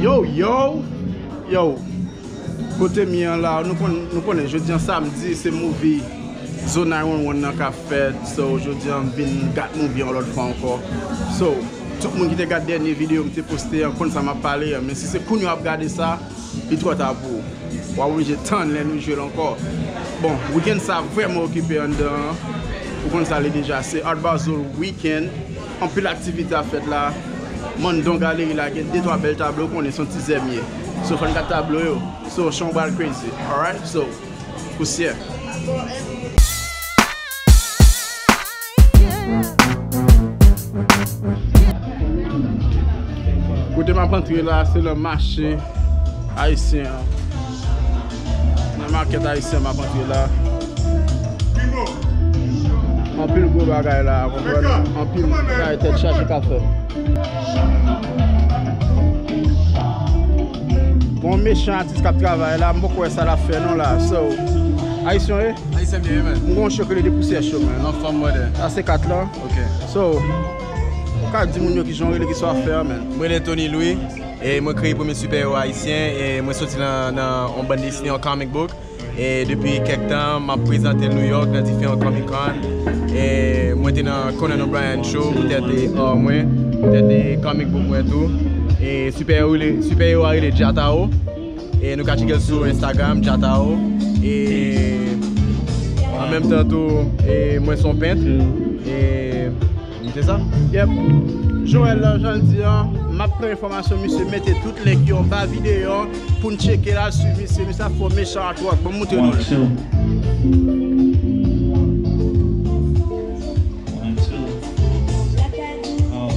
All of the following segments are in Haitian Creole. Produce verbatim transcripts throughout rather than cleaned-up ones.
Yo, yo, yo. Kote m ye an la, nou konn, nou konnen jodi an samdi, se movie Zo nine one one nan k ap fèt. So, jodi an m vin gad movie an lòt fwa ankò. So, tout moun ki te gad dènye videyo m te poste an konn sa m ap pale an, men si se kounye a w ap gade sa, li twò ta pou ou. W a oblije tann lè nou jwe l ankò. Bon, weekend sa vrèman okipe anndan an. Ou konn sa l ye deja, se Art Basel weekend. Anpil aktivite ap fèt la. Mandon Galeri la gen de twa bèl tablo, ou konnen se yon ti zèmye. So, fò n gad tablo yo. So, chan w pral crazy. Alright? So, pousyè. Kote m ap antre la, se nan mache ayisyen an. Nan makèt ayisyen m ap antre la. Anpil gwo bagay la, konprann? Anpil bagay tèt chaje k ap fèt. Gon mechan atis k ap travay la, m poko wè sa l ap fè non la. So, ayisyen w ye? Ayisyen m ye, man. M gon cho k rele Depousyè Cho, man. Anfòm, brother. Sa se kat lan. Ok. So, ou ka di moun yo kijan w rele, kisa w ap fè a, man? Mwen rele Tony Louis, e mwen kreye premye sipè ewo ayisyen, e mwen soti nan, nan yon bann desine, yon comic book. E depi kèk tan, m ap prezante l New York nan diferan Comic Con. E mwen te nan Conan O'Brien Show, poutèt e art mwen, poutèt e comic book mwen tou. E sipè ewo rele, sipè ewo a rele Jatao. E nou ka tcheke l sou Instagram, Jatao. E an menm tan tou, e mwen se yon pent. E se sa. Yep. Joel, jan l di an, m ap pran enfòmasyon misye, mete tout link yo anba videyo an pou n tcheke l, al swiv misye. Misye ap fè yon mechan artwork. Ban m montre nou l. One, two. One, two. Oh.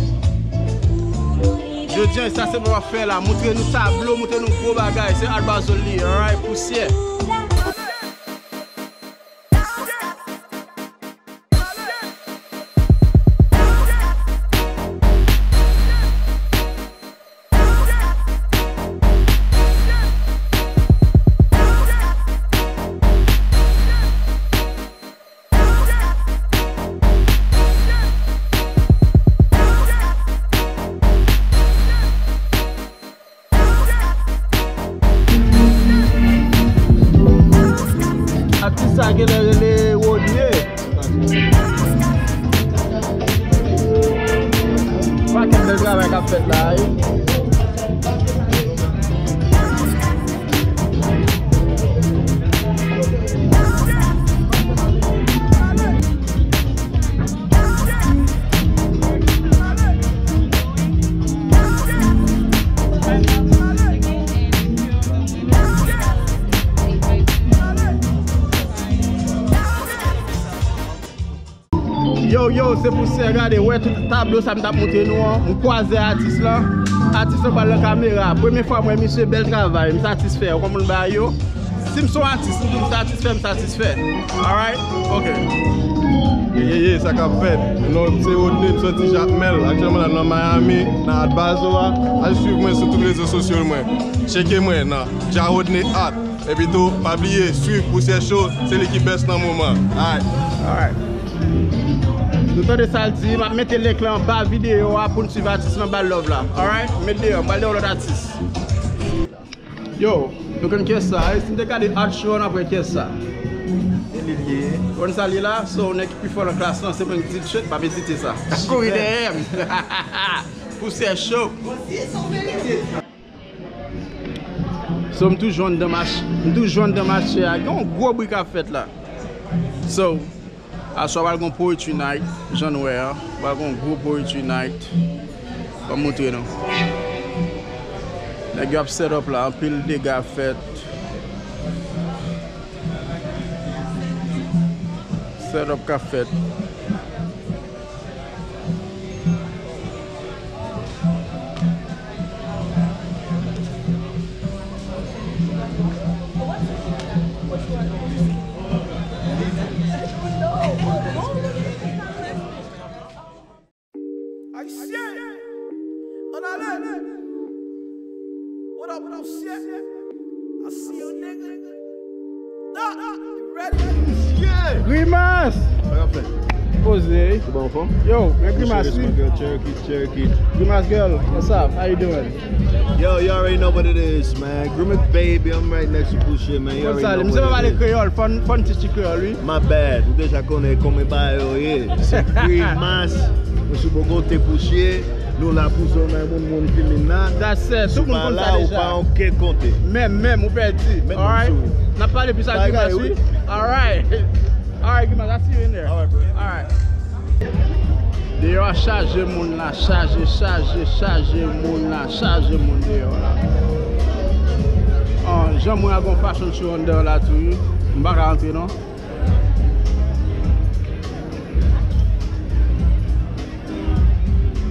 Jodi an, sa se pou w ap fè la. Montre nou tablo, montre nou gwo bagay. Se Art Basel li ye, alright? Pousyè. Atis sa genlè rele Rodney. Pakèt bèl travay k ap fèt la, wi. Yo, yo, se Pousyè, gade, wè tout tablo sa m t ap montre nou an, m kwaze atis lan. Atis lan pral nan kamera. Premye fwa m wè misye, bèl travay, m satisfè. Ou konprann bagay yo? Si m se yon atis, m di m satisfè, m satisfè. Alright? Ok. Ye, ye, ye, sa k ap fèt? Non, se Rodney, m soti Jakmèl. Aktyèlman la nan Miami, nan Art Basel a. Al swiv mwen sou tout rezo sosyo mwen. Tcheke mwen nan Ja Rodney Art. Epi tou, pa bliye, swiv Pousyè Show, se li ki best nan moman. Alright. Alright. Nou tande sa l di, m ap mete link lan anba videyo a pou n swiv atis lan, ba l love la. Alright? Met deyò, m pral deyò lòt atis. Yo, nou konn kiyès sa, e si n te gade Art Show an, n ap wè kiyès sa. E li l ye. Konn sa l ye la, so nèg ki pi fò nan klas lan, se mwen ki di l, shit, m ap ezite sa. Kouri dèyè m. Pousyè Show. So, m toujou anndan mach-, m toujou anndan mache a. Gen yon gwo bri k ap fèt la. So, aswè pral gon poetry night, jan n wè a. Pral gon gwo poetry night. Ban m montre nou. Nèg yo ap set up la, anpil dega fèt. Set up k ap fèt. Ayisyen, ann ale. What up, Pousyè? I see you, nigga. Da, you ready? Yeah! Grimas! Sa k ap fèt? Poze. Ou bon, anfòm? Yo, men Grimas, wi. Cherokee, Cherokee. Grimas girl, what's up? How you doing? Yo, you already know what it is, man. Grimas baby, I'm right next to Pouche, man. You already know what it is. Misye pa pale kreyòl, fò n, fò n teach li kreyòl, wi. My bad. Ou deja konnen kòman bagay yo ye. Se Grimas. Mwen sou bò kote Pouche. Nou la pou zòn nan moun, moun ki vin la. That's it. Tout moun konn sa deja. Ou pa la, ou pa ankenn konte. Menm, menm, ou pèdi. Alright. N ap pale plis ak Grimas, wi. Alright. Alright, Grimas, I see you in there. Alright, bro. Alright. Deyò a chaje moun la, chaje, chaje, chaje moun la, chaje moun deyò la. Ah, jan mwen a gon fashion show anndan la tou, wi. M pa ka antre non.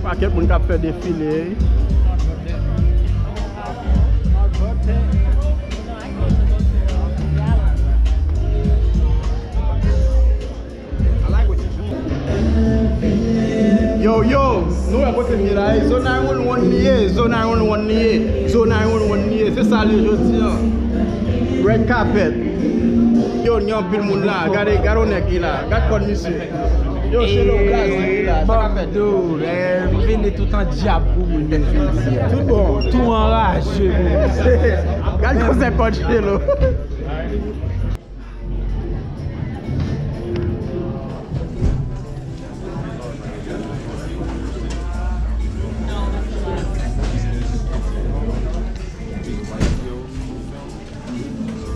Pakèt moun k ap fè defile. Yo, yo, nou wè kote m ye la, e, zòn nine one one li ye, zòn nine one one li ye, zòn nine one one li ye, se sa l ye jodi a. Red carpet. Yo, gen anpil moun la, gade, gade yon nèg ki la, gade kòd misye. Yo, Chelo blaze wi la, sa k ap fèt? Yo, eh, m vini tout an dyab pou moun, mesye. Tout bon. Tou anraje pou moun. Gad konsèy kòd Chelo.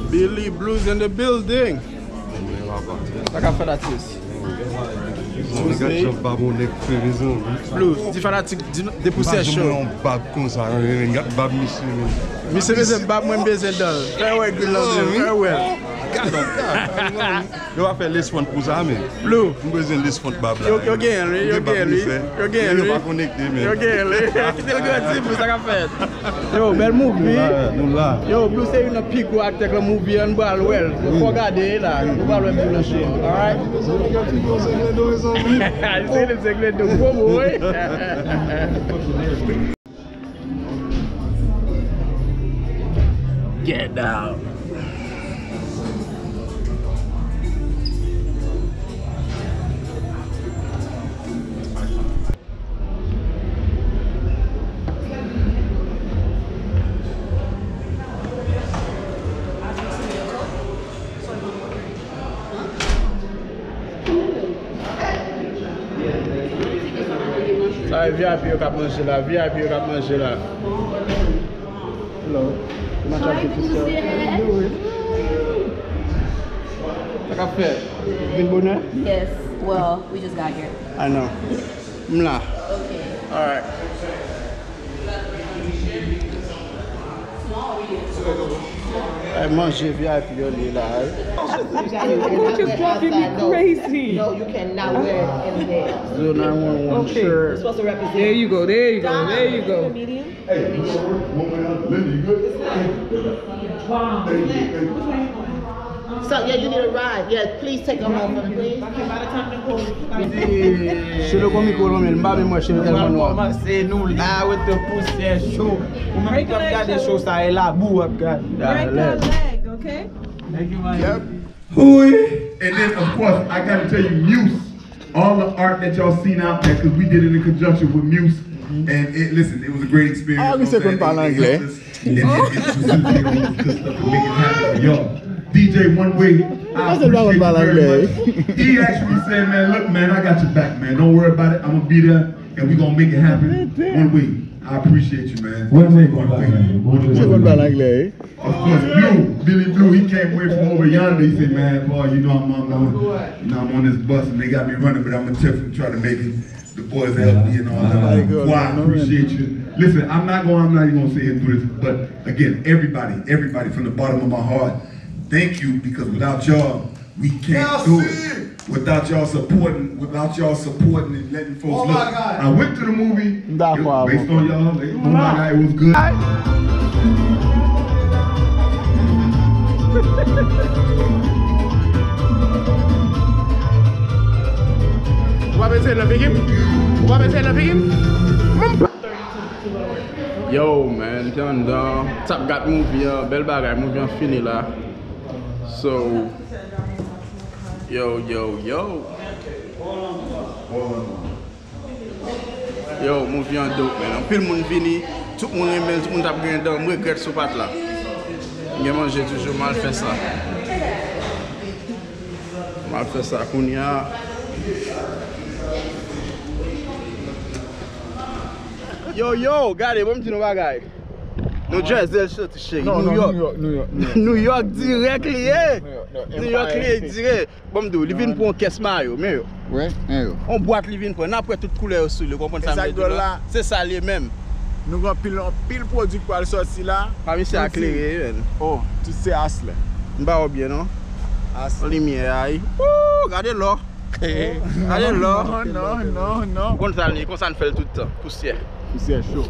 Billy Blues in the building. Sa k ap fèt atis? Blue, di fanatik, di, de pou sè cho. Yon bab konsa, gad bab misye, men. Misye bezwen bab, mwen bezwen dan l. Fè wè, Green Love, fè wè. Yo pa fè lespon pou sa, men. Blue. M bezwen lespon bab la. Yo, yo genyen l, wi, yo genyen l, wi. Yo genyen l, wi. Yo pa konekte, men. Yo genyen l, wi. Kite l grandi pou sa k ap fèt. Yo, bèl movie. Nou la, nou la. Yo, Blue se youn nan pi gwo aktè k lan movie an, nou pral wè l. Fò gade la, nou pral wè Blue nan shit. Alright? Se li, se li, gwo mo, wi. Get down. Sa e V I P yo k ap manje la, V I P yo k ap manje la. Hello. Hi, Pussy. Sa k ap fèt? Vin bonè? Yes, well, we just got here. I know. M la. Okay. Alright. Ay, manje V I P yo li la, eh. Coach is driving me crazy. No, you cannot wear it in there. Zero nine one one shirt. You're supposed to represent. There you go, there you go, there you go. Hey, you gonna work? One way out, Linda, you good? Thank you, thank you. So, yeah, you need a ride. Yeah, please take them home for me, please. Chelo gon mikwo nan men l, m pa menm wè Chelo tèlman nwa. Kòmanse nou la with the pousyè cho. Ou menm k ap gade cho sa, e labou w ap gade. Break a leg, okay? Thank you, man. Yep. Hooey! And then, of course, I gotta tell you, Muse, all the art that y'all seen out there, 'cause we did it in conjunction with Muse. And it, listen, it was a great experience. Ah, misye konn pale anglè. And, and, and Suzuki and all this good stuff to make it happen for y'all. D J One Way, I appreciate you very much. He actually said, "Man, look, man, I got your back, man. Don't worry about it. I'm gonna be there, and we gonna make it happen." One Way, I appreciate you, man. One Way, one way. Misye konn pale anglè, wi. Of course, Blue, Billy Blue, he came way from over yonder. He said, "Man, boy, you know I'm on, you know, I'm on this bus and they got me running, but I'm gonna definitely try to make it. The boys help me and all that." Boy, I appreciate you. Listen, I'm not gonna, I'm not even gonna sit here and do this, but again, everybody, everybody, from the bottom of my heart, thank you, because without y'all, we can't do it. Without y'all supporting, without y'all supporting and letting folks look. I went to the movie. It was based on y'all. It, oh my God, it was good. Ou pa mete l nan figi m? Ou pa mete l nan figi m? Yo, man, te anndan Top Gat movie an, bèl bagay, movie an fini la. So, yo, yo, yo. Yo, movie an dope, man. Anpil moun vini, tout moun renmen l, tout moun t ap griyen dan. M regrèt si w pa t la. M gen manje toujou, m al fè sa. M al fè sa kounye a. Yo, yo, gade, bon, m di nou bagay. Nou Jersey l soti, cheri. New York. New York, New York, New York. New York dirèk li ye. New York li ye dirèk. Bon, m di w, li vin pran kès mayo, men yo. Wi, men yo. On bwat li vin pran. N ap wè tout koulè yo sou li, ou konprann sa m vle di w la? Se sa li ye menm. Nou gen anpil, anpil pwodui k pral sòti la. Pa misye a klere, menn. Oh, tout se aslè. M ba w byen, non? Aslè. On limyè, ay. Woo, gade lò. Gade lò. Non, non, non, non. Konn sa l ye, konsa n fè l tout tan. Pousyè. Pousyè cho.